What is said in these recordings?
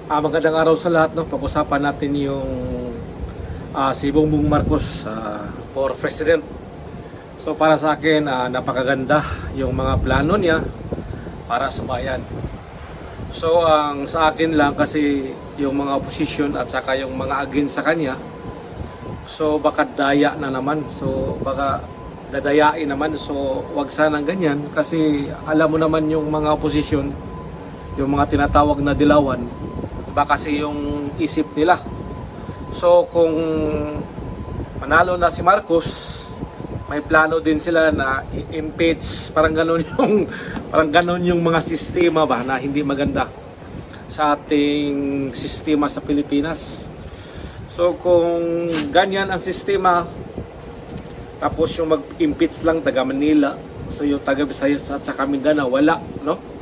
Magandang araw sa lahat. No? Pag-usapan natin yung si Bongbong Marcos for President. So para sa akin, napakaganda yung mga plano niya para sa bayan. So ang sa akin lang kasi yung mga opposition at saka yung mga against sa kanya, so baka daya na naman. So baka dadayain naman. So wag sanang ganyan kasi alam mo naman yung mga opposition, yung mga tinatawag na dilawan, iba kasi yung isip nila. So kung manalo na si Marcos, may plano din sila na i-impeach, parang ganun yung mga sistema ba na hindi maganda sa ating sistema sa Pilipinas. So kung ganyan ang sistema, tapos yung mag-impeach lang taga Manila, so yung taga Visayas at saka Mindanao wala, no?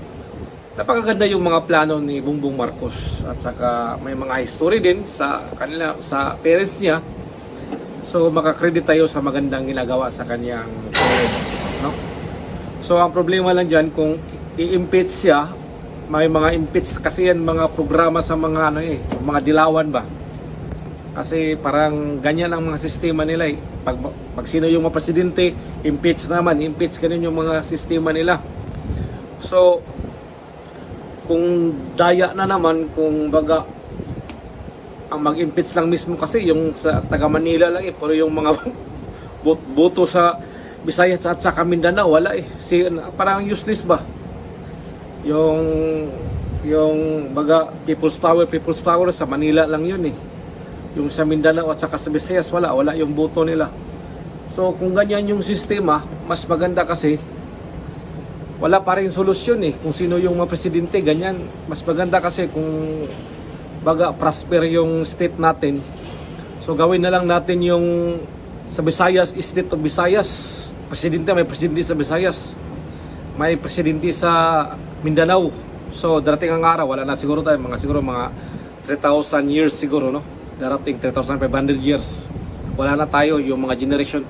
Napakaganda yung mga plano ni Bongbong Marcos at saka may mga history din sa kanila, sa parents niya. So makakredit tayo sa magandang ginagawa sa kanyang parents, no? So ang problema lang diyan kung i-impeach siya, may mga impeach kasi yan mga programa sa mga mga dilawan ba. Kasi parang ganyan ang mga sistema nila eh. Pag sino yung mga presidente, impeach naman, impeach ganun yung mga sistema nila. So kung daya na naman, kung baga ang mag-impeach lang mismo kasi yung sa taga Manila lang eh, pero yung mga boto sa Visayas at saka Mindanao wala eh. Parang useless ba? Yung baga people's power sa Manila lang yun eh. Yung sa Mindanao at saka sa Visayas wala yung boto nila. So kung ganyan yung sistema, mas maganda kasi wala pa rin solusyon eh. Kung sino yung mga presidente, ganyan. Mas maganda kasi kung baga prosper yung state natin. So gawin na lang natin yung sa Visayas, state of Visayas. May presidente sa Visayas. May presidente sa Mindanao. So darating ang araw, wala na siguro tayo. Siguro mga 3,000 years siguro, no? Darating 3,500 years. Wala na tayo yung mga generation.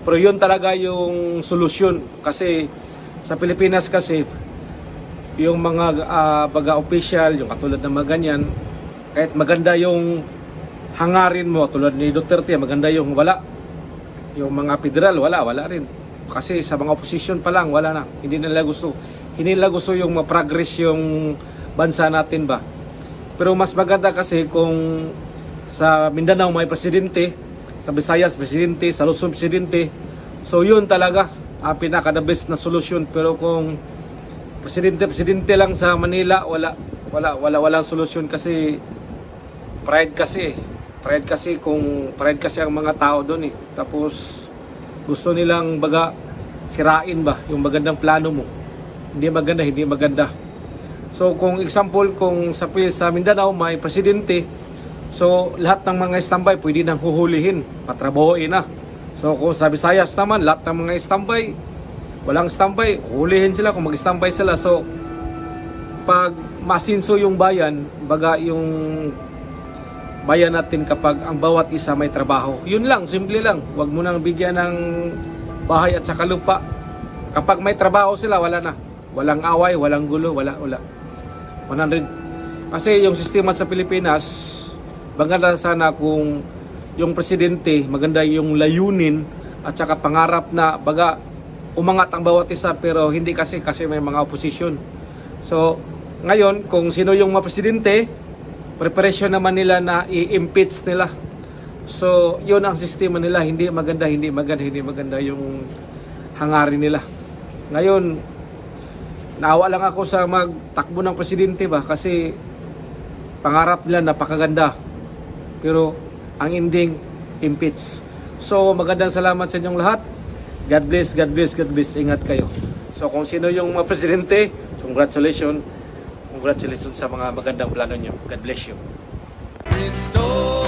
Pero yun talaga yung solusyon. Kasi sa Pilipinas kasi, yung mga baga official, yung katulad ng mga ganyan, kahit maganda yung hangarin mo, tulad ni Duterte, maganda yung wala. Yung mga federal, wala rin. Kasi sa mga opposition pa lang, wala na. Hindi nila gusto yung ma-progress yung bansa natin ba. Pero mas maganda kasi kung sa Mindanao may presidente, sa Visayas presidente, sa Luzon presidente, so yun talaga ang pinaka-the best na solusyon. Pero kung presidente lang sa Manila, walang solusyon kasi pride kasi ang mga tao doon eh. Tapos gusto nilang baga sirain ba yung magandang plano mo. Hindi maganda. So kung example, kung sa Mindanao may presidente, so lahat ng mga standby pwede nang huhulihin, patrabahoin na. So kung sa Visayas naman, lahat ng mga standby, walang standby, hulihin sila kung mag-standby sila. So pag masinso yung bayan, baga yung bayan natin kapag ang bawat isa may trabaho. Yun lang, simple lang. Huwag mo nang bigyan ng bahay at saka lupa. Kapag may trabaho sila, wala na. Walang away, walang gulo, wala. 100. Kasi yung sistema sa Pilipinas, maganda sana kung yung presidente, maganda yung layunin at saka pangarap na baga umangat ang bawat isa, pero hindi kasi may mga opposition. So ngayon kung sino yung mga presidente, preparation naman nila na i-impeach nila. So yun ang sistema nila. Hindi maganda yung hangarin nila. Ngayon naawa lang ako sa magtakbo ng presidente ba, kasi pangarap nila napakaganda, pero ang ending, impeach. So magandang salamat sa inyong lahat. God bless. Ingat kayo. So kung sino yung mga presidente, congratulations sa mga magandang plano nyo. God bless you. Restore